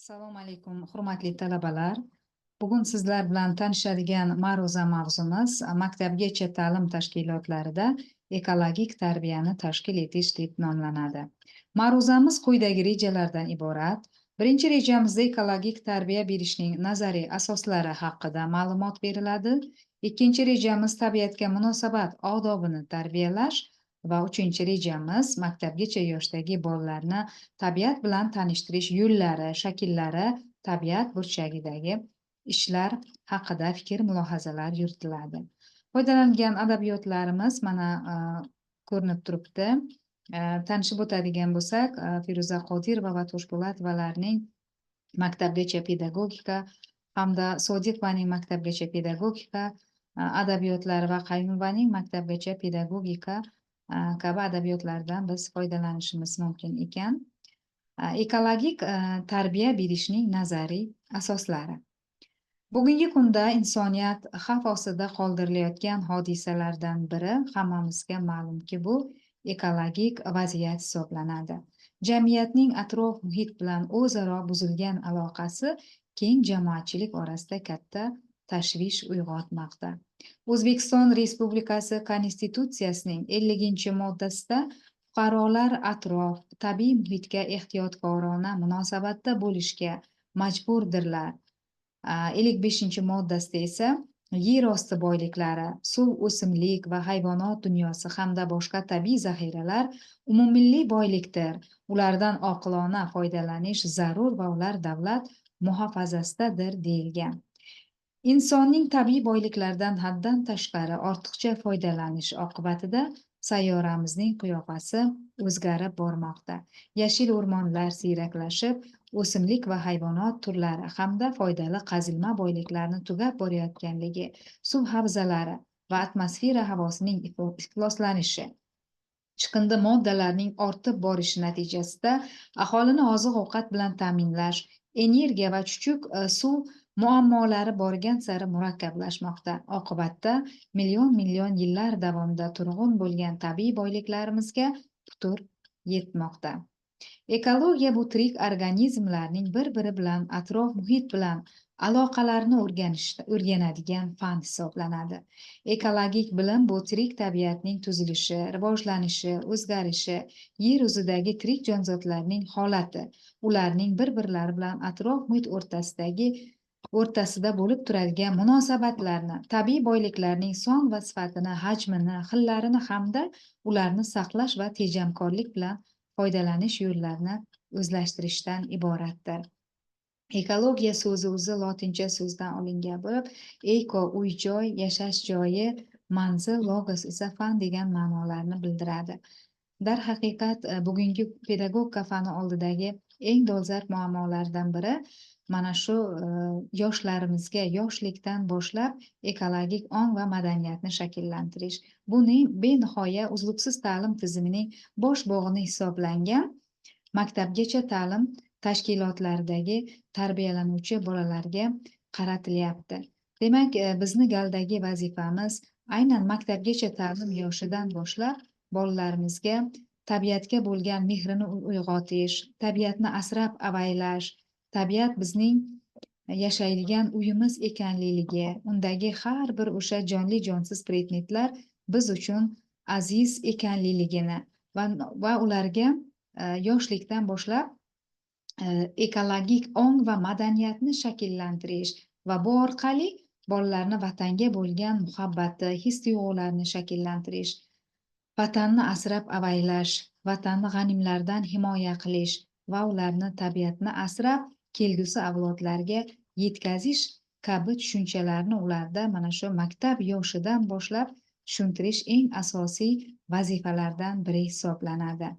Assalomu alaykum, hurmatli talabalar. Bugun sizlar bilan tanishadigan ma'ruza mavzumiz maktabgacha ta'lim tashkilotlarida ekologik tarbiyani tashkil etish deb nomlanadi. Ma'ruzamiz quyidagi rejalardan iborat. Birinchi rejamizda ekologik tarbiya berishning nazariy asoslari haqida ma'lumot beriladi. Ikkinchi rejamiz tabiatga munosabat odobini tarbiyalash va uchinchi rejamiz maktabgacha yoshdagi bolalarni tabiat bilan tanishtirish yo'llari, shakllari, tabiat burchagidagi ishlar haqida fikr mulohazalar yuritiladi. Foydalangan adabiyotlarimiz mana ko'rinib turibdi. Tanishib o'tadigan bo'lsak, Feruza Qodirova va Toshpo'latovalarning maktabgacha pedagogika hamda Sodiqovaning maktabgacha pedagogika adabiyotlari va Qayumovaning maktabgacha pedagogika kabi adabiyotlardan biz foydalanishimiz mumkin ekan. Ekologik tarbiya berishning nazariy asoslari. Bugungi kunda insoniyat xavf ostida qoldirilayotgan hodisalardan biri hammamizga ma'lumki, bu ekologik vaziyat hisoblanadi. Jamiyatning atrof muhit bilan o'zaro buzilgan aloqasi keng jamoatchilik orasida katta tashvish uyg'otmoqda. O'zbekiston Respublikasi Konstitutsiyasining 50-moddasida fuqarolar atrof tabiiy muhitga ehtiyotkorona munosabatda bo'lishga majburdirlar. 55-moddasida esa yer osti boyliklari, suv, o'simlik va hayvonot dunyosi hamda boshqa tabiiy zaxiralar umummilliy boylikdir. Ulardan oqilona foydalanish zarur va ular davlat muhofazasidadir deyilgan. Insonning tabiiy boyliklardan haddan tashqari ortiqcha foydalanish oqibatida sayyoramizning qiyofasi o'zgarib bormoqda. Yashil o'rmonlar siyraklashib, o'simlik va hayvonot turlari hamda foydali qazilma boyliklarni tugab borayotganligi, suv havzalari va atmosfera havosining ifloslanishi, chiqindi moddalarning ortib borishi natijasida aholini oziq-ovqat bilan ta'minlash, energiya va chuchuk suv muammolari borgan sari murakkablashmoqda. Oqibatda million-million yillar davomida turg'un bo'lgan tabiiy boyliklarimizga putur yetmoqda. Ekologiya bu tirik organizmlarning bir-biri bilan, atrof muhit bilan aloqalarini o'rganadigan fan hisoblanadi. Ekologik bilim bu tirik tabiatning tuzilishi, rivojlanishi, o'zgarishi, yer yuzidagi tirik jonzotlarning holati, ularning bir-birlari bilan atrof muhit o'rtasida bo'lib turadigan munosabatlarni, tabiiy boyliklarning son va sifatini, hajmini, xillarini hamda ularni saqlash va tejamkorlik bilan foydalanish yo'llarini o'zlashtirishdan iboratdir. Ekologiya so'zi o'zi lotincha so'zdan olingan bo'lib, eko uy-joy, yashash joyi, manzil, logos esa fan degan ma'nolarni bildiradi. Darhaqiqat, bugungi pedagogika fani oldidagi eng dolzarb muammolardan biri mana shu yoshlarimizga yoshlikdan boshlab ekologik ong va madaniyatni shakllantirish. Buning benihoya uzluksiz ta'lim tizimining bosh bo'g'ini hisoblangan maktabgacha ta'lim tashkilotlaridagi tarbiyalanuvchi bolalarga qaratilyapti. Demak, bizni galdagi vazifamiz aynan maktabgacha ta'lim yoshidan boshlab bolalarimizga tabiatga bo'lgan mehrini uyg'otish, tabiatni asrab avaylash, tabiat bizning yashaydigan uyimiz ekanligi, undagi har bir o'sha jonli jonsiz predmetlar biz uchun aziz ekanligini va ularga yoshlikdan boshlab ekologik ong va madaniyatni shakllantirish va bu orqali bolalarni vatanga bo'lgan muhabbati, his-tuyg'ularni shakllantirish, vatanni asrab avaylash, vatanni g'animlardan himoya qilish va ularni tabiatni asrab kelgusi avlodlarga yetkazish kabi tushunchalarni ularda mana shu maktab yoshidan boshlab tushuntirish eng asosiy vazifalardan biri hisoblanadi.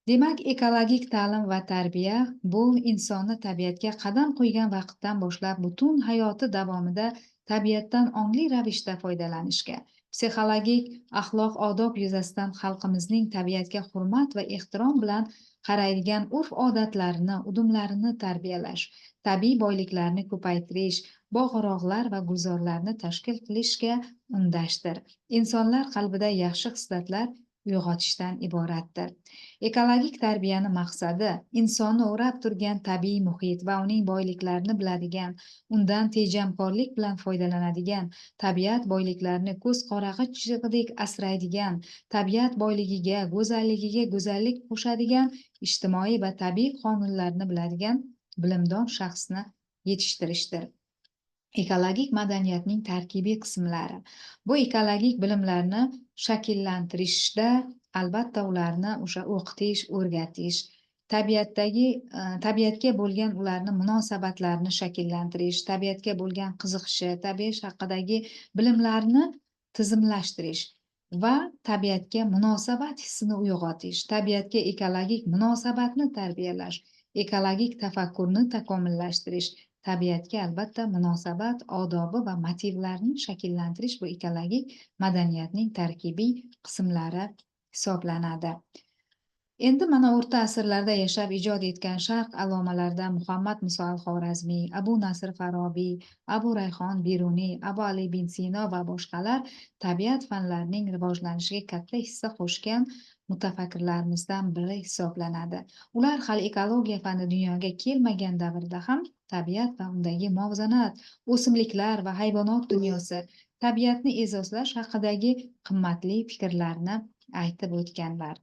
Demak, ekologik ta'lim va tarbiya bu insonni tabiatga qadam qo'ygan vaqtdan boshlab butun hayoti davomida tabiatdan ongli ravishda foydalanishga, psixologik axloq odob yuzasidan xalqimizning tabiatga hurmat va ehtirom bilan qaraydigan urf-odatlarini, udumlarini tarbiyalash, tabiiy boyliklarni ko'paytirish, bog'-rog'lar va gulzorlarni tashkil qilishga undashdir. Insonlar qalbida yaxshi xislatlar uyg'otishdan iboratdir. Ekologik tarbiyani maqsadi insonni o'rab turgan tabiiy muhit va uning boyliklarini biladigan, undan tejamkorlik bilan foydalanadigan, tabiat boyliklarini ko'z qorag'idek asraydigan, tabiat boyligiga, go'zalligiga go'zallik qo'shadigan, ijtimoiy va tabiiy qonunlarni biladigan bilimdon shaxsni yetishtirishdir. Ekologik madaniyatning tarkibiy qismlari. Bu ekologik bilimlarni shakllantirishda albatta ularni o'sha o'qitish, o'rgatish, tabiatga bo'lgan ularni munosabatlarini shakllantirish, tabiatga bo'lgan qiziqishi, tabiat haqidagi bilimlarni tizimlashtirish va tabiatga munosabat hissini uyg'otish, tabiatga ekologik munosabatni tarbiyalash, ekologik tafakkurni takomillashtirish, tabiatga albatta munosabat, odobi va motivlarni shakllantirish bu ekologik madaniyatning tarkibiy qismlari hisoblanadi. Endi mana o'rta asrlarda yashab ijod etgan sharq allomalaridan Muhammad Muso al-Xorazmiy, Abu Nasr Farobiy, Abu Rayhon Beruniy, Abu Ali bin Sino va boshqalar tabiat fanlarining rivojlanishiga katta hissa qo'shgan mutafakkirlarimizdan biri hisoblanadi. Ular hali ekologiya fani dunyoga kelmagan davrda ham tabiat va undagi muvozanat, o'simliklar va hayvonot dunyosi, tabiatni e'zozlash haqidagi qimmatli fikrlarni aytib o'tganlar.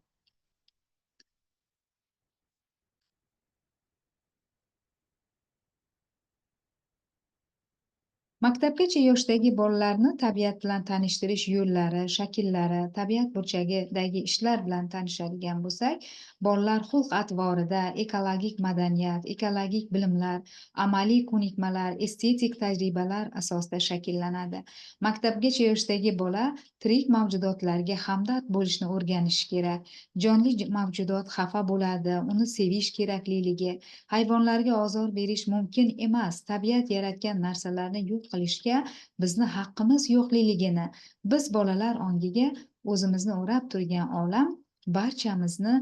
Maktabgacha yoshdagi bolalarni tabiat bilan tanishtirish yo'llari, shakllari, tabiat burchagidagi ishlar bilan tanishadigan bo'lsak, bolalar xulq-atvorida ekologik madaniyat, ekologik bilimlar, amaliy ko'nikmalar, estetik tajribalar asosida shakllanadi. Maktabgacha yoshdagi bola tirik mavjudotlarga hamdard bo'lishni o'rganishi kerak. Jonli mavjudot xafa bo'ladi, uni sevish kerakliligi, hayvonlarga ozor berish mumkin emas, tabiat yaratgan narsalarni yo'q qilishga bizni haqqimiz yo'qligini biz bolalar ongiga o'zimizni o'rab turgan olam barchamizni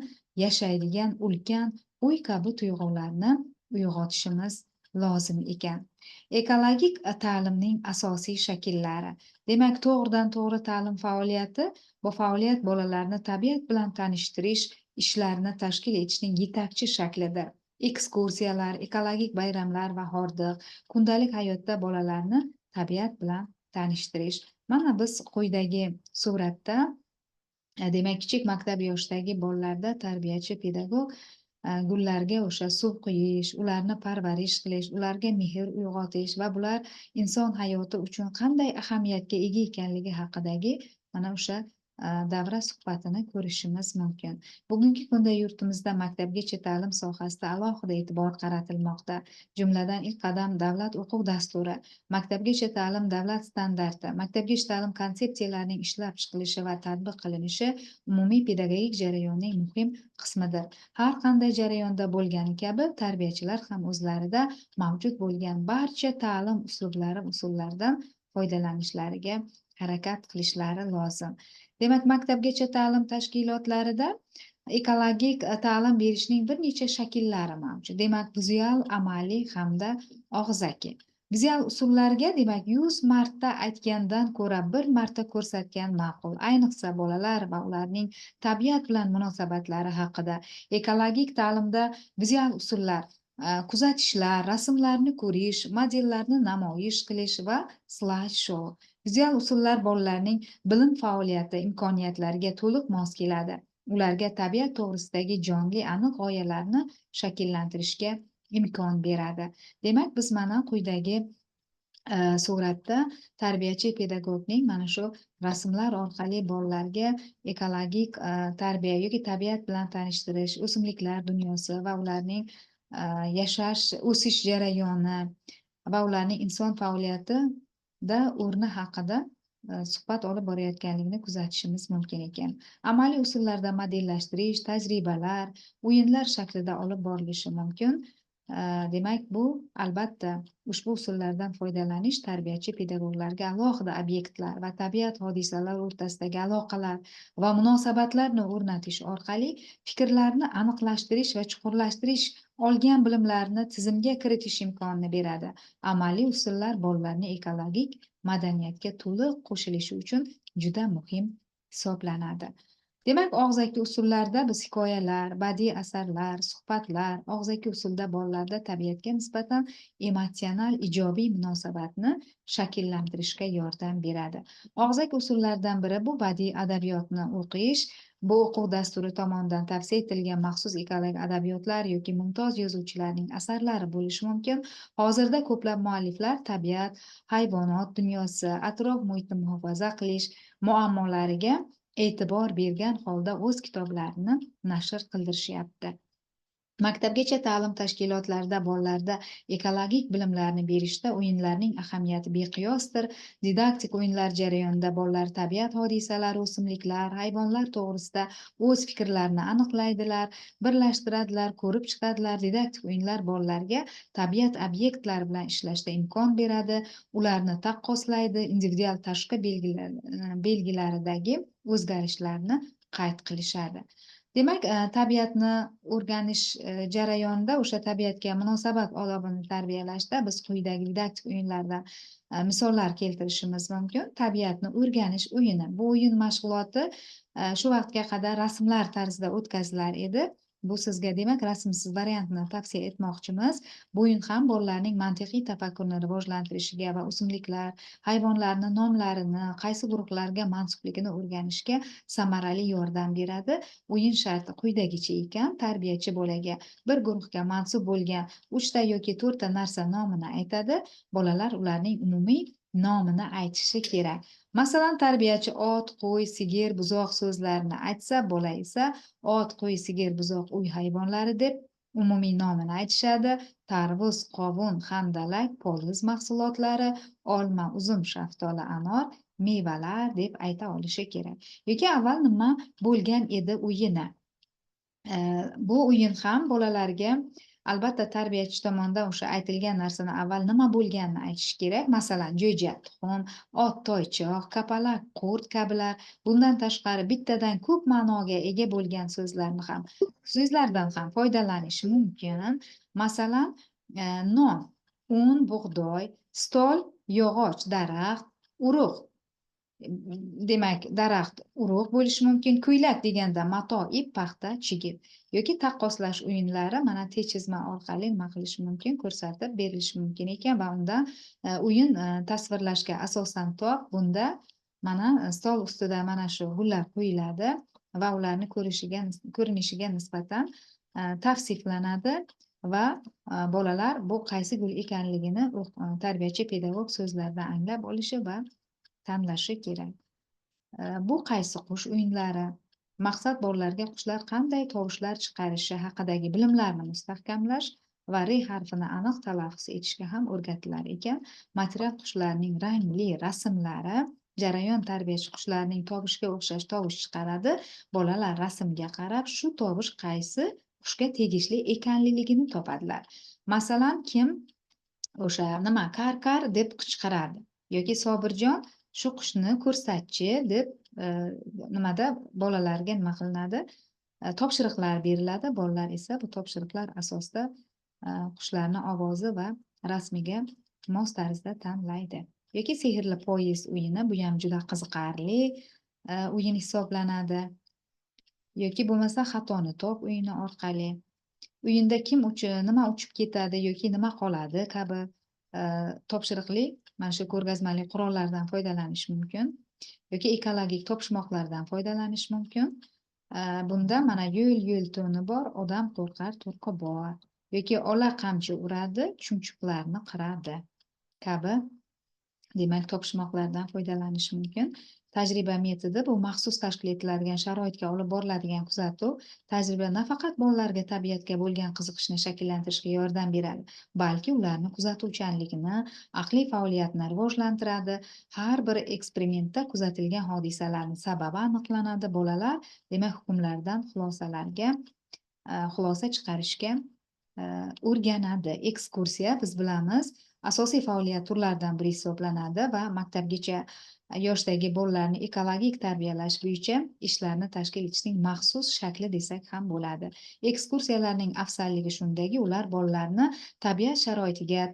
yashaydigan ulkan uy kabi tuyg'ularni uyg'otishimiz lozim ekan. Ekologik ta'limning asosiy shakllari. Demak, to'g'ridan to'g'ri ta'lim faoliyati bu faoliyat bolalarni tabiat bilan tanishtirish ishlarini tashkil etishning yetakchi shaklidir. Ekskursiyalar, ekologik bayramlar va hordiq, kundalik hayotda bolalarni tabiat bilan tanishtirish. Mana biz quyidagi suratda, demak, kichik maktab yoshidagi bolalarda tarbiyachi pedagog gullarga o'sha suv quyish, ularni parvarish qilish, ularga mehr uyg'otish va bular inson hayoti uchun qanday ahamiyatga ega ekanligi haqidagi mana o'sha davra suhbatini ko'rishimiz mumkin. Bugungi kunda yurtimizda maktabgacha ta'lim sohasida alohida e'tibor qaratilmoqda. Jumladan, ilk qadam davlat o'quv dasturi, maktabgacha ta'lim davlat standarti, maktabgacha ta'lim konsepsiyalarining ishlab chiqilishi va tatbiq qilinishi umumiy pedagogik jarayonning muhim qismidir. Har qanday jarayonda bo'lgani kabi tarbiyachilar ham o'zlarida mavjud bo'lgan barcha ta'lim uslublari, usullaridan foydalanishlariga harakat qilishlari lozim. Demak, maktabgacha ta'lim tashkilotlarida ekologik ta'lim berishning bir necha shakllari mavjud. Demak, vizual, amaliy hamda og'zaki. Vizual usullarga, demak, 100 marta aytgandan ko'ra bir marta ko'rsatgan ma'qul. Ayniqsa bolalar va ularning tabiat bilan munosabatlari haqida. Ekologik ta'limda vizual usullar, kuzatishlar, rasmlarni ko'rish, modellarni namoyish qilish va slide show. Vizual usullar bolalarning bilim faoliyati imkoniyatlariga to'liq mos keladi. Ularga tabiat to'g'risidagi jonli aniq g'oyalarni shakllantirishga imkon beradi. Demak, biz mana quyidagi suratda tarbiyachi pedagogning mana shu rasmlar orqali bolalarga ekologik tarbiya yoki tabiat bilan tanishtirish, o'simliklar dunyosi va ularning yashash, o'sish jarayoni va ularning inson faoliyatida o'rni haqida suhbat olib borayotganligini kuzatishimiz mumkin ekan. Amaliy usullarda modellashtirish, tajribalar, o'yinlar shaklida olib borilishi mumkin. Demak, bu albatta ushbu usullardan foydalanish tarbiyachi pedagoglarga alohida obyektlar va tabiat hodisalari o'rtasidagi aloqalar va munosabatlarni o'rnatish orqali fikrlarni aniqlashtirish va chuqurlashtirish, olgan bilimlarni tizimga kiritish imkonini beradi. Amaliy usullar bolalarni ekologik madaniyatga to'liq qo'shilishi uchun juda muhim hisoblanadi. Demak, og'zaki usullarda biz hikoyalar, badiiy asarlar, suhbatlar, og'zaki usulda bolalarda tabiatga nisbatan emotsional ijobiy munosabatni shakllantirishga yordam beradi. Og'zaki usullardan biri bu badiiy adabiyotni o'qish. Bu o'quv dasturi tomonidan tavsiya etilgan maxsus ekologik adabiyotlar yoki mumtoz yozuvchilarning asarlari bo'lishi mumkin. Hozirda ko'plab mualliflar tabiat, hayvonot dunyosi, atrof muhitni muhofaza qilish muammolariga e'tibor bergan holda o'z kitoblarini nashr qildirishyapti. Maktabgacha ta'lim tashkilotlarida bolalarda ekologik bilimlarni berishda o'yinlarning ahamiyati beqiyosdir. Didaktik o'yinlar jarayonida bolalar tabiat hodisalari, o'simliklar, hayvonlar to'g'risida o'z fikrlarini aniqlaydilar, birlashtiradilar, ko'rib chiqadilar. Didaktik o'yinlar bolalarga tabiat obyektlari bilan ishlashda imkon beradi, ularni taqqoslaydi, individual tashqi belgilaridagi o'zgarishlarni qayd qilishadi. Demak, tabiatni o'rganish jarayonida o'sha tabiatga munosabat odobini tarbiyalashda biz quyidagi didaktik o'yinlardan misollar keltirishimiz mumkin. Tabiatni o'rganish o'yini. Bu o'yin mashg'uloti shu vaqtga qadar rasmlar tarzida o'tkazilar edi. Bu sizga demak rasmsiz variantni tavsiya etmoqchimiz. Bu o'yin ham bolalarning mantiqiy tafakkurini rivojlantirishiga va o'simliklar, hayvonlarning nomlarini, qaysi guruhlarga mansubligini o'rganishga samarali yordam beradi. O'yin sharti quyidagicha ekan: tarbiyachi bolaga bir guruhga mansub bo'lgan 3 ta yoki 4 ta narsa nomini aytadi. Bolalar ularning umumiy nomini aytishi kerak. Masalan, tarbiyachi ot, qo'y, sigir, buzoq so'zlarini aytsa, bola esa ot, qo'y, sigir, buzoq uy hayvonlari deb umumiy nomini aytishadi. Tarvuz, qovun, handalak, poliz mahsulotlari, olma, uzum, shaftoli, anor, mevalar deb ayta olishi kerak. Yoki avval nima bo'lgan edi o'yini. Bu o'yin ham bolalarga albatta tarbiyachi tomonidan o'sha aytilgan narsani avval nima bo'lganini aytish kerak. Masalan, jo'ja tuxum, ot toychoq, kapalak, qurt kabilar. Bundan tashqari bittadan ko'p ma'noga ega bo'lgan so'zlardan ham foydalanish mumkin. Masalan, non, un, bug'doy, stol, yog'och, daraxt, urug'. Demak, daraxt urug' bo'lishi mumkin. Ko'ylak deganda mato, ip, paxta, chigit. Yoki taqqoslash o'yinlari mana techizma orqali nima qilish mumkin, ko'rsatib berilishi mumkin ekan va undan o'yin tasvirlashga asosan top. Bunda mana stol ustida mana shu gullar qo'yiladi va ularni ko'rinishiga nisbatan tavsiflanadi va bolalar bu qaysi gul ekanligini tarbiyachi pedagog so'zlaridan anglab olishi va tanlashi kerak. Bu qaysi qush o'yinlari? Maqsad bolalarga qushlar qanday tovushlar chiqarishi haqidagi bilimlarni mustahkamlash va r harfini aniq talaffuz etishga ham o'rgatilar ekan. Material qushlarning rangli rasmlari. Jarayon tarbiyachi qushlarning tovushga o'xshash tovush chiqaradi. Bolalar rasmga qarab shu tovush qaysi qushga tegishli ekanligini topadilar. Masalan, kim o'sha nima kar-kar deb qichqiradi yoki Sobirjon shu qushni ko'rsatchi deb nimada bolalarga nima qilinadi? Topshiriqlar beriladi. Bolalar esa bu topshiriqlar asosida qushlarning ovozi va rasmiga mos tarzda tanlaydi. Yoki sehrli poyezd o'yini, bu ham juda qiziqarli o'yin hisoblanadi. Yoki bo'lmasa xatoni top o'yini orqali. O'yinda kim nima uchib ketadi yoki nima qoladi kabi topshiriqli mana shu ko'rgazmali qurollardan foydalanish mumkin yoki ekologik topishmoqlardan foydalanish mumkin. Bunda mana yo'l-yo'l to'ni bor, odam qo'rqar to'rqi bor yoki ola qamchi uradi, chumchuqlarni qiradi kabi demak topishmoqlardan foydalanish mumkin. Tajriba metodi bu maxsus tashkil etiladigan sharoitga olib boriladigan kuzatuv. Tajriba nafaqat bolalarga tabiatga bo'lgan qiziqishni shakllantirishga yordam beradi, balki ularni kuzatuvchanligini, aqliy faoliyatini rivojlantiradi. Har bir eksperimentda kuzatilgan hodisalarning sababi aniqlanadi. Bolalar demak hukmlardan xulosa chiqarishga o'rganadi. Ekskursiya, biz bilamiz, asosiy faoliyat turlaridan biri hisoblanadi va maktabgacha yoshdagi bolalarni ekologik tarbiyalash bo'yicha ishlarni tashkil etishning maxsus shakli desak ham bo'ladi. Ekskursiyalarning afzalligi shundaki, ular bolalarni tabiat sharoitiga,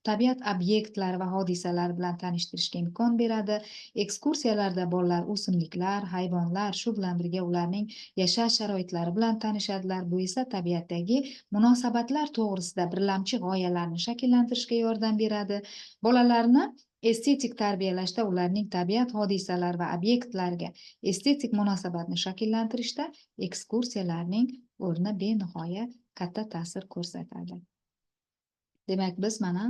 tabiat obyektlari va hodisalari bilan tanishtirishga imkon beradi. Ekskursiyalarda bolalar o'simliklar, hayvonlar, shu bilan birga ularning yashash sharoitlari bilan tanishadilar. Bu esa tabiatdagi munosabatlar to'g'risida birlamchi g'oyalarni shakllantirishga yordam beradi. Bolalarni estetik tarbiyalashda ularning tabiat hodisalari va obyektlariga estetik munosabatni shakllantirishda ekskursiyalarning o'rni benihoya katta ta'sir ko'rsatadi. Demak, biz mana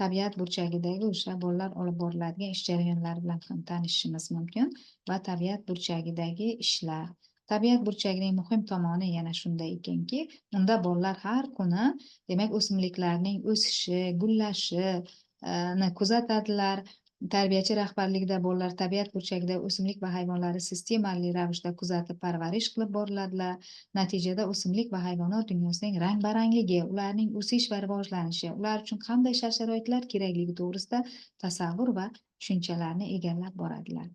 tabiat burchagidagi o'sha bolalar olib boriladigan ish jarayonlari bilan ham tanishishimiz mumkin va tabiat burchagidagi ishlar. Tabiat burchagining muhim tomoni yana shunda ekanki, unda bolalar har kuni, demak, o'simliklarning o'sishi, gullashini kuzatadilar. Tarbiyachi rahbarligida bolalar tabiat burchagida o'simlik va hayvonlarni sistemali ravishda kuzatib parvarish qilib boriladilar. Natijada o'simlik va hayvonot dunyosining rang-barangligi, ularning o'sish va rivojlanishi, ular uchun qanday shart-sharoitlar kerakligi to'g'risida tasavvur va tushunchalarni egallab boradilar.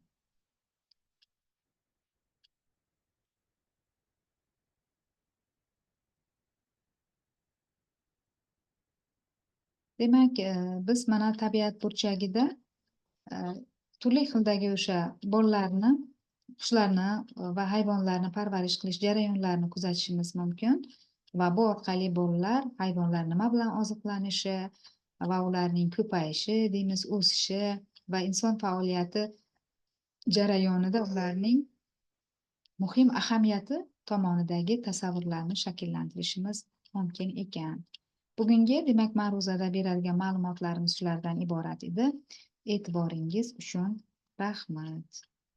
Demak, biz mana tabiat burchagida turli xildagi o'sha bolalarni, qushlarni va hayvonlarni parvarish qilish jarayonlarini kuzatishimiz mumkin va bu orqali bolalar hayvonlar nima bilan oziqlanishi va ularning ko'payishi deymiz, o'sishi va inson faoliyati jarayonida ularning muhim ahamiyati tomonidagi tasavvurlarni shakllantirishimiz mumkin ekan. Bugungi, demak, ma'ruzada beradigan ma'lumotlarimiz shulardan iborat edi. E'tiboringiz uchun rahmat.